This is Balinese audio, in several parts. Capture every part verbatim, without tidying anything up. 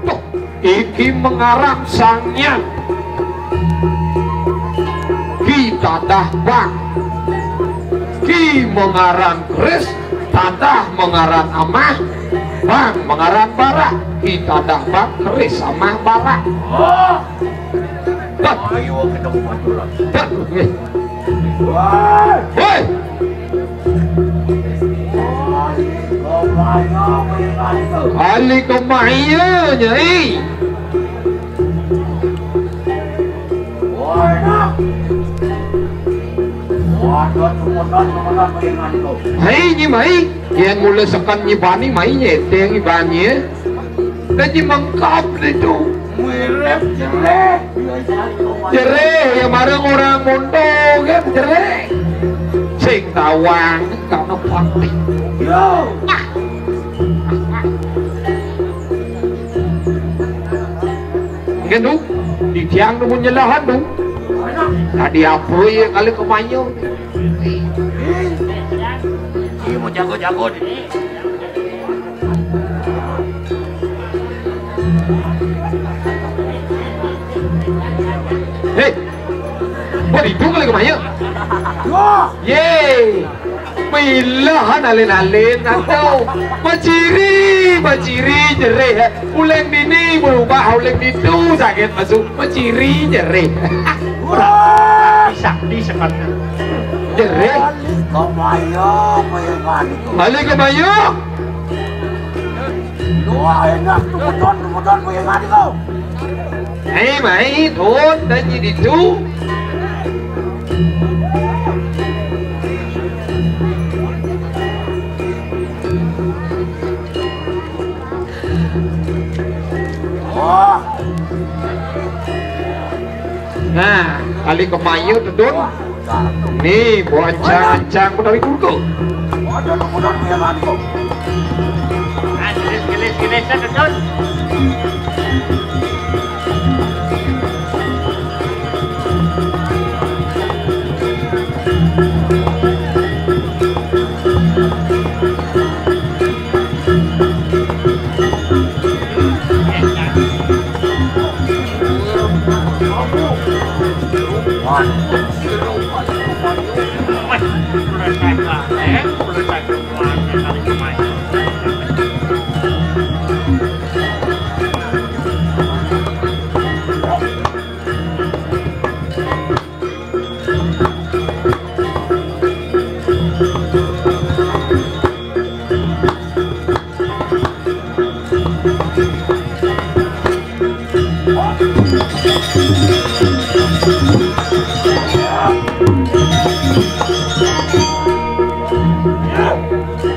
Tuh, iki mengaran sangian. Ki tadah bang. Ki mengaran keris, tadah mengaran amah, bang mengaran barak. Ki tadah bang, keris amah barak. Dah. Ayo kita buat dulu. Dah. Woi. Woi. Kali kemaya, Nyai. Hai, Nyi Mai, yang mula sekan Nyi Bani, Mai nyeteng Nyi Bani, ya. Dan Nyi mengkap itu. Mirip jereh. Jereh, ya, marang orang mondo, kan, jereh. Sing tawang, kamu pati. Yo. Nggih, Du. Di tiang nemu nyelahan, Du. Tadi apa ya kali kemanya? Iya, mau jago-jago nih. Hei, buat itu kali kemanya? Wah. Ye. Milahan alin-alin atau baciri, baciri jerih. Uleng dini berubah, uleng ditu sakit masuk baciri jerih. Wah. Bisa disekat jerih. Kemayo, kemayo. Balik kemayo. Luar enak, tumuton, tumuton, kemayo. Hei, mai, tun, dan jadi tu. Nah, kali kemaya tedun. Nih, bocah ancang dari kurko. Waduh, kemudian dia mati kok. Nah, gelis, gelis, gelis, tedun.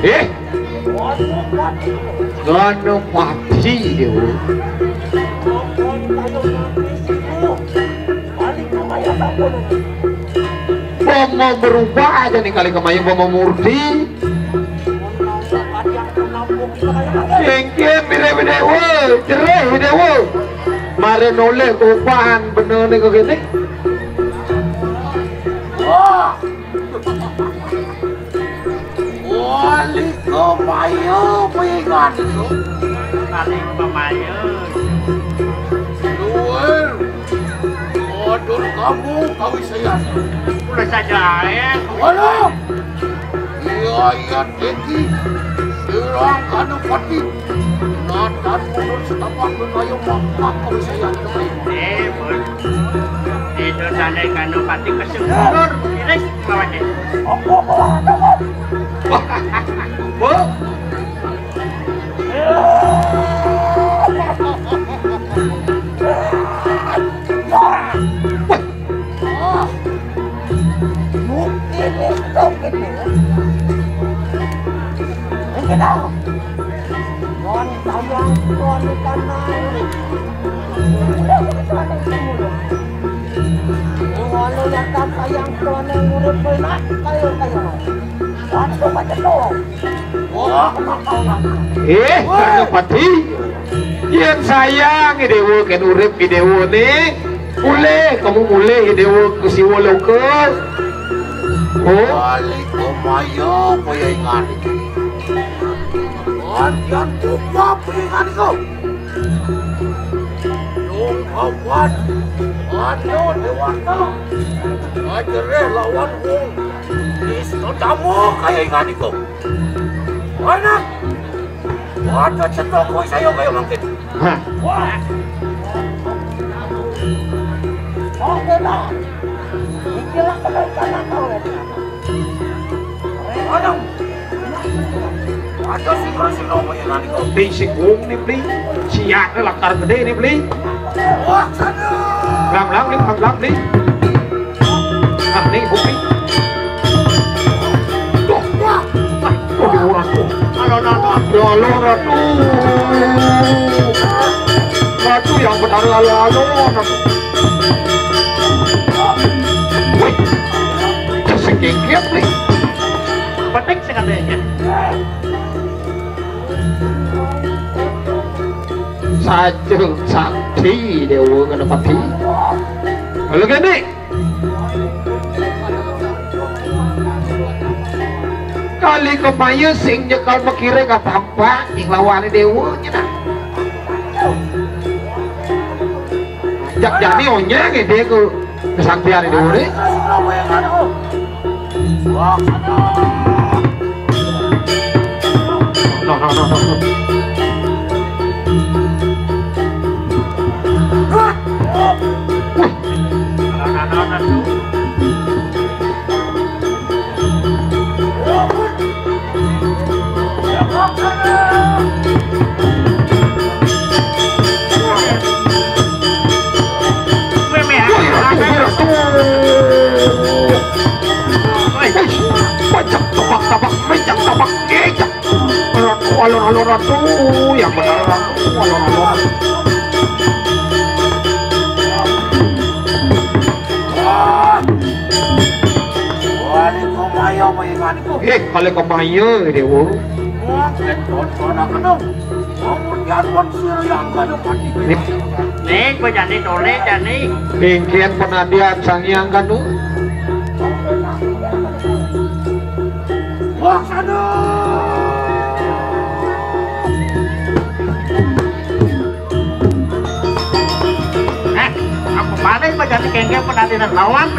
Eh, Ganapati, Dewa. Bomo berubah aja nih kali kemaya bomo murti. Singkir mirip Dewa, jerih Dewa. Mare noleh kopan bener nih kok gini. Wah. Wali kemaya pingan itu. Wali kemaya. Luar. Aduh kamu kawisayan. Udah saja, eh. Waduh. Iya, iya, Deki. Serang Ganapati. Natan mundur setapak berkayu mangkak kawisayan. Eh, bos. Itu tandai Ganapati kesel mundur. Iris. Wah, wah. Mungkin itu gitu. Mungkin tahu. Wan tayang tuan ikan naik. Walau yang tak sayang tuan yang urip benak kayu kayu. Waktu macam tu. Wah, makau lama. Eh, Ganapati. Yang sayang Dewa kan urip Dewa ni. Mulih, kamu mulih Dewa ke Siwa Loka. Oh. Balik kemaya payah ingat. Antian buka payah ingat itu. Dong kawan, anu dewata, aja lawan wong. Isto tamu kaya ingan iko. Anak, waduh cetok kowe saya kaya mangkin. Hah. Wah. Oke lah. Iki lah kena ikan nakal ya. Aduh. Ada sih kalau si Romo yang nanti kau. Bing si Gung nih, Bling. Siatnya lakar gede nih, Bling. Wah, sana. Lam, lam, Bling, lam, lam, Bling. Nah, nih, bukti. Tuh, wah. Wah, tuh, di orang tuh. Alo, alo, alo. Ya Allah, Ratu. Ratu yang benar, alo, alo, Ratu. Wih, kesenggekiat nih. Petik sekalinya. Saja sakti dewa kena pati. Kalau gini, kali kemaya sing nyekal mekire gak tampak ing lawane dewa nyenak. Jak jani onyeng ide ku kesaktian ini ore. No, no, no, no, no. Wih. Pajak tabak-tabak, pajak tabak, ngejak. Alon-alon ratu, yang benar ratu, alon-alon. Wah. Wah, ini kok mayo, mayo, mayo. Eh, kali kemaya, Dewa. Wah, keton, anak kenal. Kemudian pun sira yang kada mati. Ning, kowe jani tole, jani. Ning, kian penandian Sang Hyang Kanu. Wah, sana. Eh, aku paling menjadi kengkeng penantian lawan.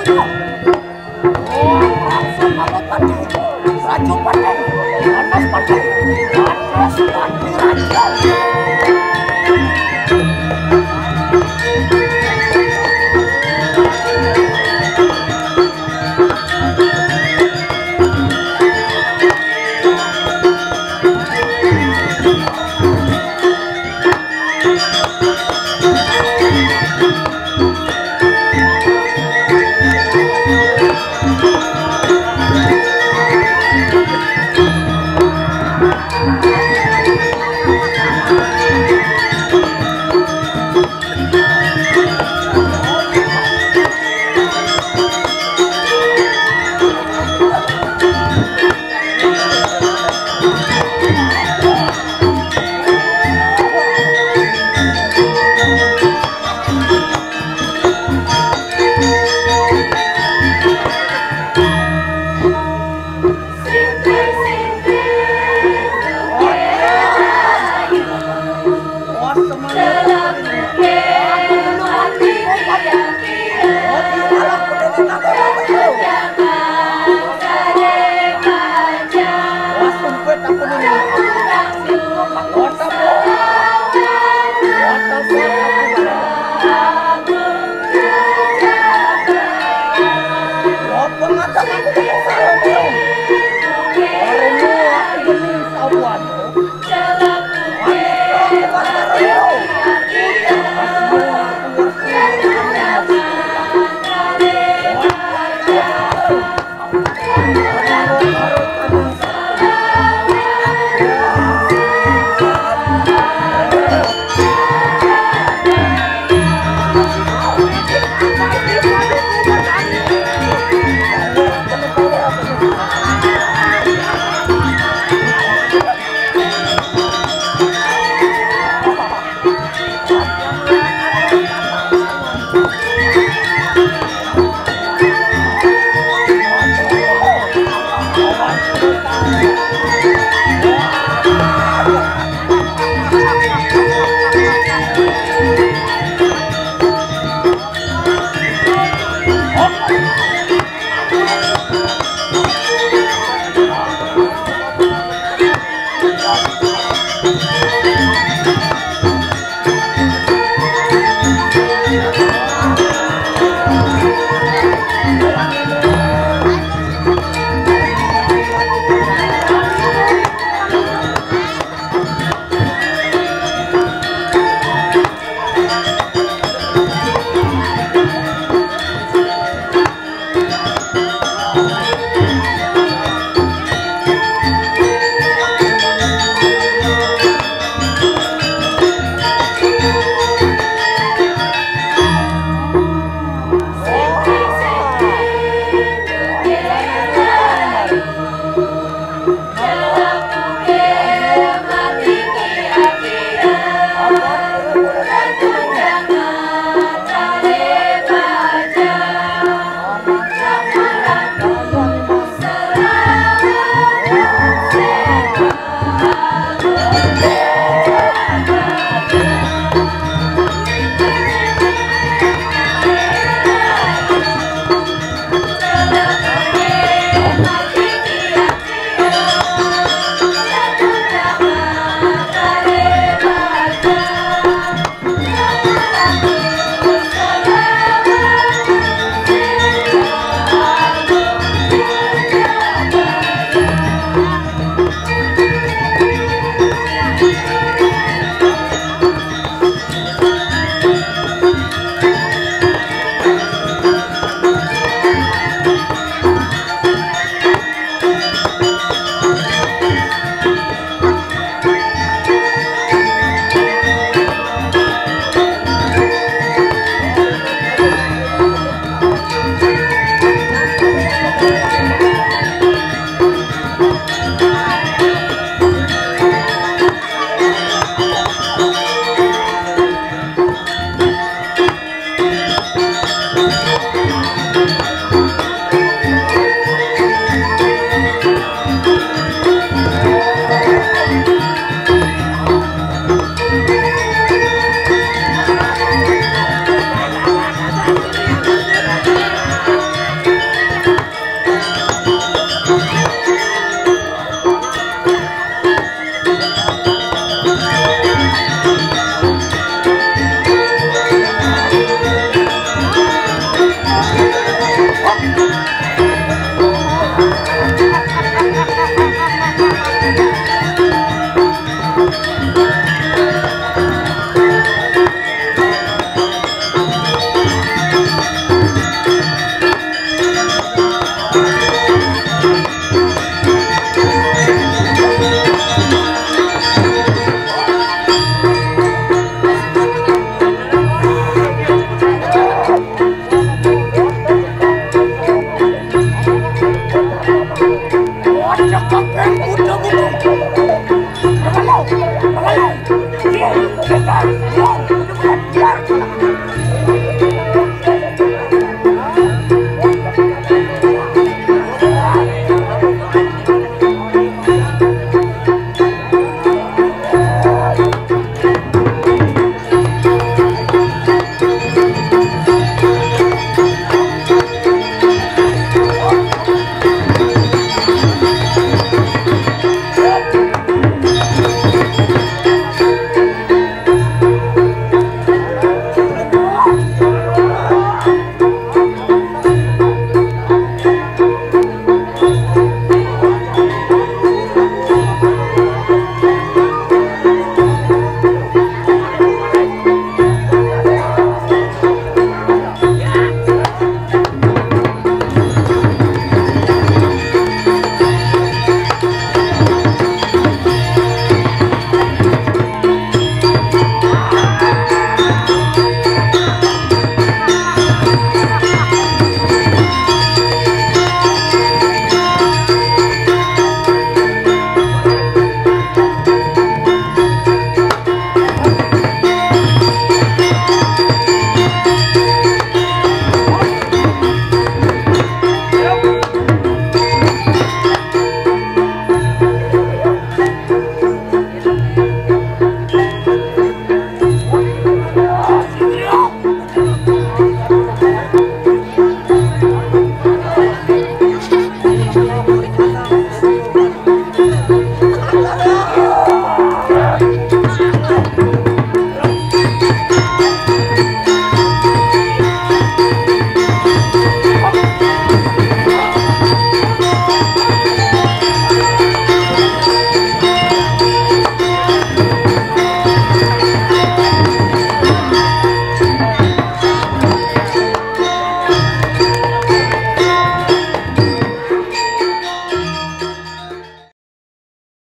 Wong langsung ngamuk pati, raju pati, panas pati, panas pati, raju.